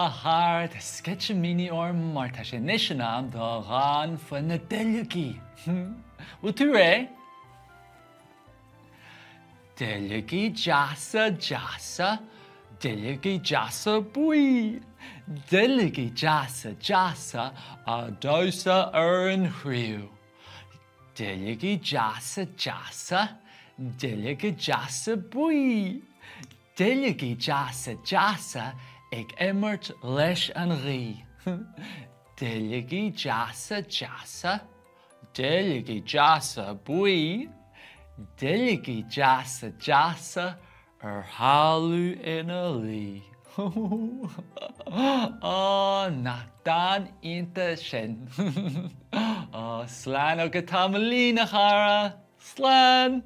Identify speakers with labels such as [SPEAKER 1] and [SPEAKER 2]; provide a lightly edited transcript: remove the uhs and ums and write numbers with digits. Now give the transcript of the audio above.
[SPEAKER 1] A chara, tá sceitimíní orm mar tá sé anois in am do dhán faoi na duilleogaí. Bhfuil tú réidh? Duilleogaí deasa deasa, duilleogaí deasa buí, duilleogaí deasa deasa ag damhsa ar an chraobh. Duilleogaí deasa deasa, duilleoga deasa buí, duilleogaí deasa deasa ag imirt leis an ghaoth. Duilleogaí deasa deasa, duilleogaí deasa buí, duilleogaí deasa deasa ar thalamh ina luí. Á, nach dán iontach sin! Á, slán go tamaillín, a chara! Slán!